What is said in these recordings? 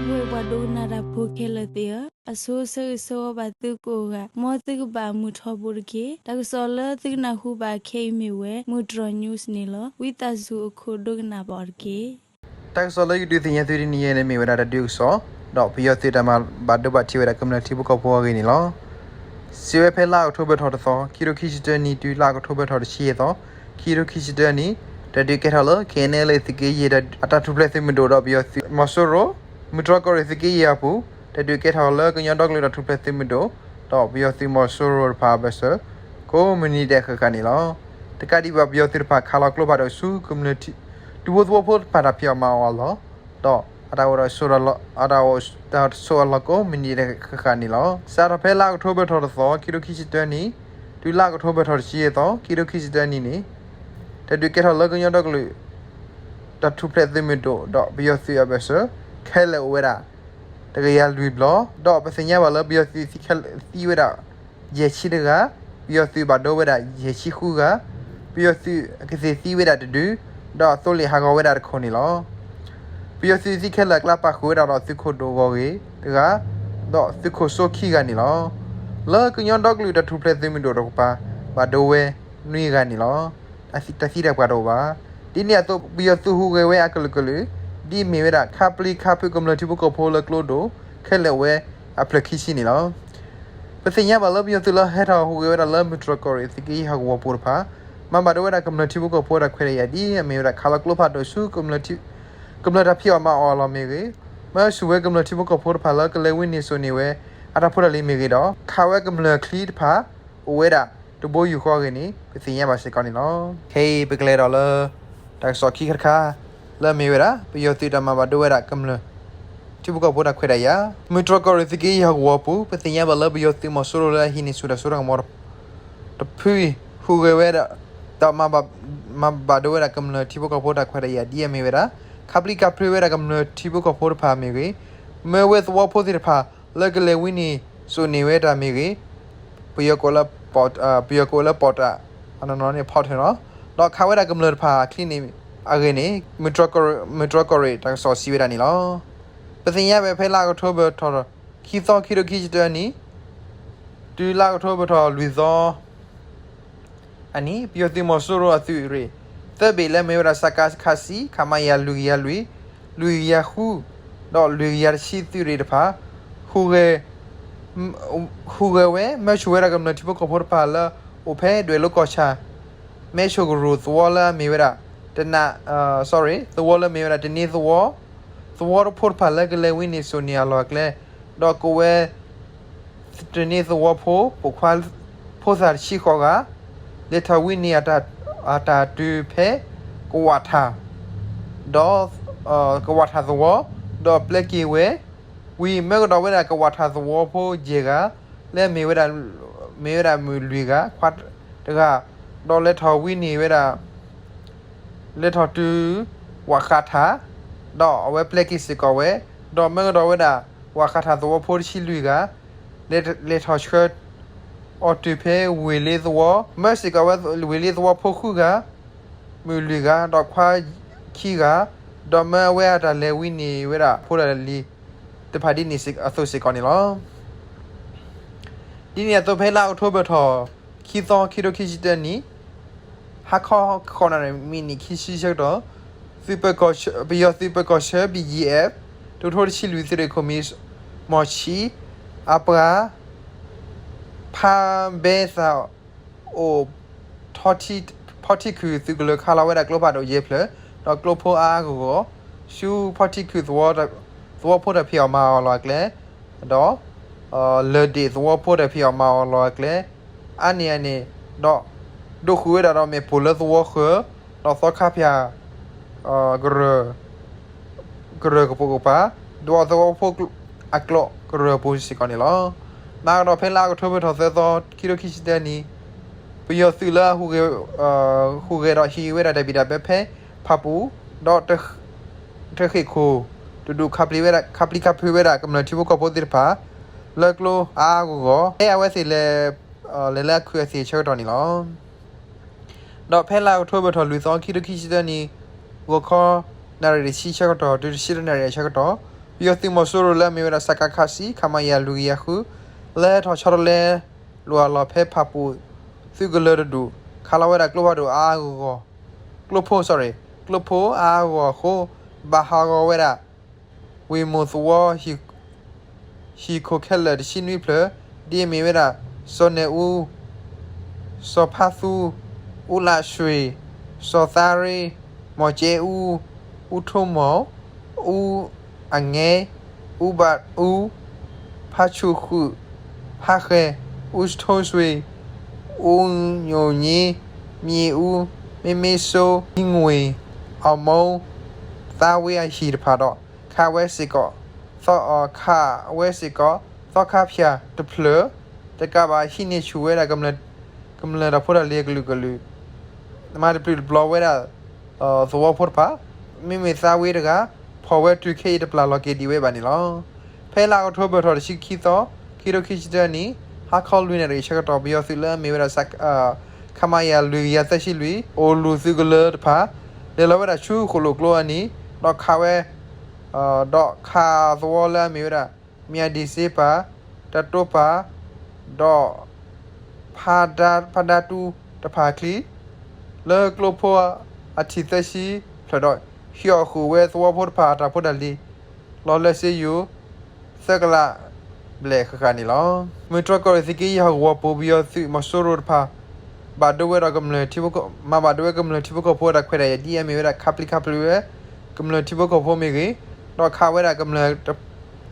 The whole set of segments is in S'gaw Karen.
ပှၤဒိကနၣ်တၢ်ဖိခဲလၢာ်သ့ၣ်ဧၢ, အဆိဆၢဂ့ၤဆၢဝါဘၣ်သုကိးဂၤ, မ်သုကဘၣ်မုာ်ထီဘိတက့ၢ်. တၢ်ကစီၣ်လၢသုကနၢ်ဟူဘၣ်ခဲအံၤမ့ၢ်ဝဲ မုၢ်တြီၢ် news န့ၣ်လီၤ. ဝံသးစူၤအိၣ်ခိးဒိကနၣ်ဘၣ်အီၤတက့ၢ်. တၢ်ကစီၣ်လၢယကဒုးသ့ၣ်ညါသုတနံၤအံၤန့ၣ် မ့ၢ်ဝဲဒၣ်တၢ်ဒုးကစီၣ်, ဒီးပယီၤသုးတၢ်မၤဘၣ်ဒိဘၣ်ထံးဝဲဒၣ်ကမျၢၢ်ထံဖိကီၢ်ဖိအဂ့ၢ်န့ၣ်လီၤ. စံးဝဲဖဲလါအီးကထိဘၢၣ်ထီၣ်တသီ, ခံထိခံဆံတၢနံၣ် တုၤလါအီးကထိဘၢၣ်ထီၣ်တဆံယဲၢ်သီ, ခံထိခံဆံတၢနံၣ်, တၢ်ဒုးကဲထီၣ်လၢ KNLA သုးက့ယဲၢ် အတၢ်ထူၣ်ဖျဲးသုးမုၢ်ဒိၣ်ဒီးပယီၤသုးမီၤစိရိၤ, မုၢ်တြီၢ်ကီၢ်ရ့ၣ်သုးက့ယဲၢ်အပူၤ, တၢ်ဒုးကဲထီၣ်လၢကညီဒီကလုာ်တၢ်ထူၣ်ဖျဲးသုးမုၢ်ဒိၣ်, ဒီးပယီၤသုးမီၤစိရိၤတဖၣ်အဘၢၣ်စၢၤ, ကိးမုၢ်နံၤဒဲးဃၣ်ဃၣ်န့ၣ်လီၤ. တကးဒံးဘၣ်ပယီၤသုးတဖၣ်ခးလီၤကျိဖးဒိၣ်ဆူကမျၢၢ်ထံ ဒူဖိသဝီဖိတဖၣ်တၢ်ဖံးအီၣ်မၤအီၣ်အလီၢ်, ဒီးအတၢ်အိၣ်တၢ်ဆိးအလီၢ်ကိးမုၢ်နံၤဒဲးဃၣ်ဃၣ်န့ၣ်လီၤ. စးထီၣ်ဖဲလါအီးကထိဘၢၣ်ထီၣ်တသီ, ခံထိခံဆံတၢနံၣ်, တုၤလါအီးကထိဘၢၣ်ထီၣ်တဆံယဲၢ်သီ, ခံထိခံဆံတၢနံၣ်န့ၣ်, တၢ်ဒုးကဲထီၣ်လၢကညီဒီကလုာ် တၢ်ထူၣ်ဖျဲးသုးမုၢ်ဒိၣ် ဒီးပယီၤသုးအဘၢၣ်စၢၤ ခဲလၢာ်အိၣ်ဝဲဒၣ် တကယၤလွံၢ်ဘျီ, ဒီးပသ့ၣ်ညါဘၣ်လၢပယီၤသုးသံဝဲဒၣ် ယဲၢ်ဆံတဂၤ, ပယီၤသုးဘၣ်ဒိဝဲဒၣ် ယဲၢ်ဆံဃုဂၤ, ပယီၤသုးကသ့ၣ်သံဝဲဒၣ်တဒု, ဒီးအသိလ့ၣ်ဟးဂီၤဝဲဒၣ်တခိၣ်န့ၣ်လီၤ. ပယီၤသုးသံခဲလၢာ်အကျါပာ်ဃုာ်ဝဲဒၣ်ဒီးသုးခိၣ်ဒိၣ်ဂီၤဂ့ၤတဂၤ, ဒီးသုးခိၣ်စိခံဂၤန့ၣ်လီၤ. လၢကညီဒီကလုာ်တၢ်ထူၣ်ဖျဲးသုးမုၢ်ဒိၣ်တကပၤ ဘၣ်ဒိဝဲနွံဂၤန့ၣ်လီၤ. တၢ်သံတၢ်ပှၢ်တအိၣ်ဘၣ်. ဒ်န့ၣ်အသိး ပယီၤသုးဟူးဂဲၤဝဲအကလုာ်ကလုာ် ဒ်အမ့ၢ်ဝဲဒၣ် ခါပျံခါဖုးကမျၢၢ်ထံဖိကီၢ်ဖိလၢကျိဒိၣ် ခဲလၢာ်ဝဲအဖျၢၣ်ခံဆံန့ၣ်လီၤ. ပသ့ၣ်ညါဘၣ်လၢပယီၤသုးလၢဟဲထီၣ်ဟူးဂဲၤဝဲဒၣ်လၢမုၢ်တြီၢ်ကီၢ်ရ့ၣ်သုးက့ယဲၢ်ဟီၣ်ကဝီၤပူၤတဖၣ် မၤဘၣ်ဒိဝဲဒၣ်ကမျၢၢ်ထံဖိကီၢ်ဖိတၢ်ခွဲးတၢ်ယာ်ဒ်အမ့ၢ်ဝဲဒၣ် ခးလီၤကျိဖးဒိၣ်ဆူ ကမျၢၢ်တၢ်ဖံးအီၣ်မၤအီၣ်အလီၢ်မ့ၢ်ဂ့ၤ, မၢဆူၣ်ဝဲကမျၢၢ်ထံဖိကီၢ်ဖိတဖၣ်လၢကလဲၤဝံန့ၢ်စိာ်န့ၢ်ဝဲအတၢ်ဖိတၢ်လံၤမ့ၢ်ဂ့ၤဒီး ခးဝဲကမျၢၢ်ချံတဖၣ် အိၣ်ဝဲဒၣ်တဘိယူၢ်ဃီအဂ့ၢ်န့ၣ် ပသ့ၣ်ညါဘၣ်စ့ၢ်ကီးန့ၣ်လီၤ. ခဲအံၤပကလဲၤဒီးလၢ တၢ်ကစီၣ်ခံခါတခါ လၢအမ့ၢ်ဝဲဒၣ် ပယီၤသုးတၢ်မၤဘၣ်ဒိဝဲဒၣ်ကမျၢၢ် ထံဖိကီၢ်ဖိတၢ်ခွဲးတၢ်ယာ် မုၢ်တြီၢ်ကီၢ်ရ့ၣ်သုးက့ယဲၢ်ဟီၣ်ကဝီၤပူၤ ပသ့ၣ်ညါဘၣ်လၢပယီၤသုးမီၤစိရိၤလၢအဟံးန့ၢ်ဆူၣ်တၢ်စိတၢ်ကမီၤတဖုအံၤ ဟူးဂဲၤဝဲဒၣ် ဒီးမၤ မၤဘၣ်ဒိဝဲဒၣ်ကမျၢၢ်ထံဖိကီၢ်ဖိတၢ်ခွဲးတၢ်ယာ်ဒ်အမ့ၢ်ဝဲဒၣ် ခါပျံခါဖုးဝဲဒၣ်ကမျၢၢ်ထံဖိကီၢ်ဖိတဖၣ်မ့ၢ်ဂ့ၤ, မၢဝဲသဝီဖိသ့ၣ်တဖၣ် လၢကလဲၤဝံန့ၢ်စိာ်န့ၢ်ဝဲတၢ်မ့ၢ်ဂ့ၤ, ပယီၤကိးလၢ ပယီၤကိးလၢ ပီးတး အနီၢ်နီၢ်န့ၣ် ဖီးထၢၣ်လီၤ. ဒီးခးဝဲဒၣ်ကမျၢၢ်တဖၣ်အချံန့ၣ်အဂ့ၢ်န့ၣ် မုၢ်တြီၢ်ကီၢ်ရ့ၣ်တၢ်ကစီၣ်စံးဝဲဒၣ်န့ၣ်လီၤ. ပသ့ၣ်ညါဝဲဖဲလါအီးကထိဘၢၣ်ထီၣ် ခံသီ ခံထိခံဆံတၢနံၣ် တုၤလါအီးကထိဘၢၣ်ထီၣ်လွံၢ်သီ အနံၤ ပယီၤသုးမီၤစိရိၤအသုးရ့ၣ် သၢဘ့ၣ်လၢမ့ၢ်ဝဲဒၣ် စကခ ဆံ ခမရ လွံၢ်ကယၤလွံၢ်, လွံၢ်ကယၤဃု ဒီးလွံၢ်ကယၤတဆံသုးရ့ၣ်တဖၣ် ဟူးဂဲၤဝဲ မၢဆူၣ်ဝဲဒၣ်ကမျၢၢ်ထံဖိကီၢ်ဖိတဖၣ်လၢအိၣ်ဖဲဒွဲၣ်လိၤကီၢ်ဆၣ် မဲၣ်ဆိၣ်ကရူၢ်သဝီလၢအမ့ၢ်ဝဲဒၣ် တနး sorry သဝီလၢမ့ၢ်ဝဲဒၣ် တန့ၤသဝီ သဝီဖိတဖၣ်လၢကလဲၤဝံန့ၢ်စိာ်န့ၢ်အလီၢ်အကျဲ ဒီးကဝဲ တန့ၤသဝီဖိ ပိာ်ခွါဖိသၣ်တဆံဃိးဂၤ လဲၤထီၣ်ဝံန့ၢ်အတၢ်တုၤဖဲ ကဝးထး ဒီး ကဝးထးသဝီ ဒီးပျဲက့ၤဝဲ ဝံၤမၢကဒီးဝဲဒၣ်ကဝးထးသဝီဖိယဲၢ်ဂၤ လၢမ့ၢ်ဝဲဒၣ် မ့ၢ်ဝဲဒၣ်မုၣ်လွံၢ်ဂၤ ခွါတဂၤ ဒီးလဲၤထီၣ်ဝံန့ၢ်ဝဲဒၣ် လဲၤထီၣ်တုၤ ဝးဃးထး ဒီးအဝဲပျဲက့ၤစ့ၢ်ကီးဝဲ ဒီးမၢကဒီးဝဲဒၣ် ဝးဃးထးသဝီဖိတဆံလွံၢ်ဂၤ လဲၤထီၣ်ဆှၢအီၤတုၤဖဲဝ့ၢ်လ့သဝီ မၢစ့ၢ်ကီးဝဲဝ့ၢ်လ့သဝီဖိဃုဂၤ မုၣ်လွံၢ်ဂၤ ဒီးခွါခံဂၤ ဒီးမၢအဝဲအတၢ်လဲၤဝံန့ၢ်ဝဲဒၣ်ဖိတၢ်လံၤတဖၣ်ဒ်န့ၣ်အသိးစ့ၢ်ကီးန့ၣ်လီၤ. ဒ်န့ၣ်အသိးဖဲလါအီးကထိဘၢၣ်ထီၣ် ခံသီ ခံထိခံဆံတၢနံၣ် ဟါခီ ဃိးနၣ်ရံၣ် မံးနံးခံဆံဆၢကတီၢ် သုးပၢၤကီၢ်ဆၢ ပယီၤသုးပၢၤကီၢ်ဆၢ ဘံၣ်ယံၣ်အဲၣ် တကထိတဆံလွံၢ် သုးရ့ၣ်ခိၣ်မံၤ မီၢ်ဆံ အပှၤ ဖါဘဲသၣ် အိၣ် ဖီထံခုၣ်သုးကလၢၤခးလီၤဝဲဒၣ်ကျိဖးဒိၣ်ယဲၢ်ဖျၢၣ် ဒီးကျိဖိအါအါဂီၢ်ဂီၢ် ဆူဖီထံခုၣ်သဝီဖိတၢ်ဖံးအီၣ်မၤအီၣ်လီၢ်အကျဲ ဒီး လၢၢ်ဒ့ၣ်သဝီဖိတၢ်ဖံးအီၣ်မၤအီၣ်လီၢ်အကျဲ အါန့ၢ်အန့ၣ် ဒီး ဒိးဃုာ်ဝဲဒၣ်ဒီးမ့ၣ်ပိၢ်လၢသဝီဃၢၤ ဒီးသီခါဖၠၣ် ကရၢၢ် ကရၢၢ်ကပိာ်ကပၤ ဒီးသဝီဖိအကျိာ်ကရၢၢ်ပူၤစ့ၢ်ကီးန့ၣ်လီၤ. မၤကဒီးဖဲလါအီးကထိဘၢၣ်ထီၣ်သၢသီ ခံထိခံဆံတၢနံၣ် ပယီၤသုးလၢ ဟူးဂဲၤဒီးဟံးဝဲဒၣ်တၢ်ဘံၣ်တၢ်ဘၢဖဲဖးပူၤ ဒီး တရ့ၣ်ခိၣ် တဒူၣ်ခးပျံၤဝဲဒၣ် ခးပျံၤခးဖုးဝဲဒၣ်ကမျၢၢ်ထံဖိကီၢ်ဖိသ့ၣ်တဖၣ် လၢကျိအါအါဂီၢ်ဂီၢ် ဖဲအဝဲသ့ၣ်လဲၤ လဲၤလၢအခုးအသ့ၣ်ဆၢကတီၢ်န့ၣ်လီၤ. ဒီးဖဲလါအီးကထိဘၢၣ်ထီၣ်လွံၢ်သီ ခံထိခံဆံတၢနံၣ် ဂီၤခီ နၣ်ရံၣ်တဆံဆၢကတီၢ် တုၤတဆံတၢနၣ်ရံၣ်အဆၢကတီၢ် ပယီၤသုးမီၤစိရိၤလၢအမ့ၢ်ဝဲဒၣ် စကခ ဆံ ခမရ လွံၢ်ကယၤဃု လဲၤထီၣ်ဆီတလဲလိာ်အလီၢ်ဖဲဖၣ်ပူၣ်သုးကလၢၤတဒူၣ် ခးလီၤဝဲဒၣ်ကျိဖးဒိၣ်အါအါဂီၢ်ဂီၢ်, ကျိဖိ sorry ကျိဖိအါအါဂီၢ်ဂီၢ်အဃိ ဘၣ်ဟးဂီၤဝဲဒၣ် ဝ့ၢ်မိၢ်သဝီ ဟံၣ်ခိၣ်ခဲလၢာ်တဆံနွံဖျၢၣ် ဒ်အမ့ၢ်ဝဲဒၣ် စီၤနဲၣ်အူ, စီၤဖါသူ, အူလးဆွ့ၣ်, စီၤသါရ့, မီၢ်ကဲအူ, အူထိၣ်မီၢ်, အူအငဲ, အူဘၣ်အူ, ဖါဆူၣ်ဃုာ်, ဖါဃဲၤ, အူထိၣ်ဆွ့ၣ်, အူညိၣ်ည့, မံၤအူ, မ့မ့ၣ်စိ, မံငွ့ၣ်, အီၣ်မိ, သါဝ့အဟံၣ်တဖၣ်ဒီး ခးဝဲစ့ၢ်ကီး သီ ခးဝဲစ့ၢ်ကီး သီခါဖၠၣ်တဖျၢၣ်, တကးဘၣ်ဟံးန့ၢ်ဆူၣ်ဝဲဒၣ် ကမျၢၢ်တၢ်ဖိတၢ်လံၤအကလုာ်ကလုာ်, မၤတပျုာ်တပျီၤဝဲဒၣ် သဝီဖိတဖၣ်, မ့မ့ၢ်သါဝ့တဂၤ ဖီၣ်ဝဲတုၤခဲအံၤတပျၢ်လီၤက့ၤဒံးဝဲဘၣ်န့ၣ်လီၤ. ဖဲလါအီးကထိဘၢၣ်ထီၣ်တဆံခံသီ ခံကထိခံဆံတၢနံၣ် ဟါခီလွံၢ်နၣ်ရံၣ်ဆၢကတီၢ် ပယီၤသုးလၢအမ့ၢ်ဝဲဒၣ် ခမရ လွံၢ်ကယၤသၢဆံလွံၢ် အိၣ်လူၢ်သုးကလၢၤတဖၣ် လဲၤလီၤဝဲဒၣ်ဆူဃိၣ်လိာ်ကျိအနံၤ ဒီးခးဝဲ ဒီးခးသဝီလၢအမ့ၢ်ဝဲဒၣ် မၠၣ်ဒံၣ်စ့ပၤ, တတိပၤ, ဒီး ဖးဒါတူတဖၣ်အချံ လၢကျိဖိအထံၣ်သၢဆံဖျၢၣ်ဒီး ဟံးအီၣ်ဃုာ်ဝဲသဝီဖိတဖၣ်အတၢ်ဖိတၢ်လံၤ လီၤလၢစ့ယိၤ သၢကလးဘျဲၣ်ဃၣ်ဃၣ်န့ၣ်လီၤ. မုၢ်တြီၢ်ကီၢ်ရ့ၣ်သုးက့ယဲၢ်ဟီၣ်ကဝီၤပူၤ ပယီၤသုးမီၤစိရိၤတဖၣ် ဘၣ်ဒိဝဲဒီး မၤဘၣ်ဒိဝဲကမျၢၢ်ထံဖိကီၢ်ဖိတၢ်ခွဲးတၢ်ယာ် ဒ်အမ့ၢ်ဝဲဒၣ် ခးပျံၤခးပျိၤဝဲ ကမျၢၢ်ထံဖိကီၢ်ဖိမ့ၢ်ဂ့ၤ, ဒီးခးဝဲဒၣ်ကမျၢၢ်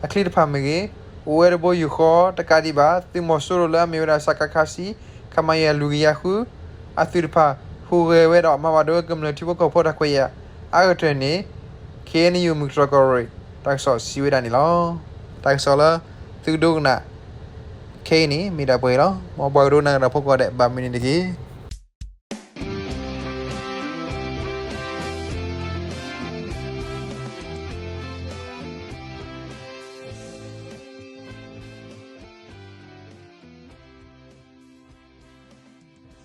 အချံတဖၣ်မ့ၢ်ဂ့ၤ, အိၣ်ဝဲတဘိယူၢ်ဃီတကးဒံးဘၣ် သုးမီၤစိရိၤလၢအမ့ၢ်ဝဲဒၣ် စကခ ဆံ ခမရ လွံၢ်ကယၤဃု အသုးတဖၣ် ဟူးဂဲၤဝဲဒီး မၤဘၣ်ဒိဝဲကမျၢၢ်ထံဖိကီၢ်ဖိတၢ်ခွဲးတၢ်ယာ် အါကတၢၢ်န့ၣ် ခ့ၣ်အဲၣ်ယူၣ် မုၢ်တြီၢ်ကီၢ်ရ့ၣ် တၢ်ကစီၣ်စံးဝဲဒၣ်န့ၣ်လီၤ. တၢ်ကစီၣ်လၢသုကဒိကနၣ်ခဲအံၤန့ၣ် မ့ၢ်ဒၣ်ပှဲၤအံၤလီၤ. မ်ပှၤကဒိကနၣ်တၢ်ဖိကိးဂၤဒဲး ဘၣ်မနုၤတက့ၢ်.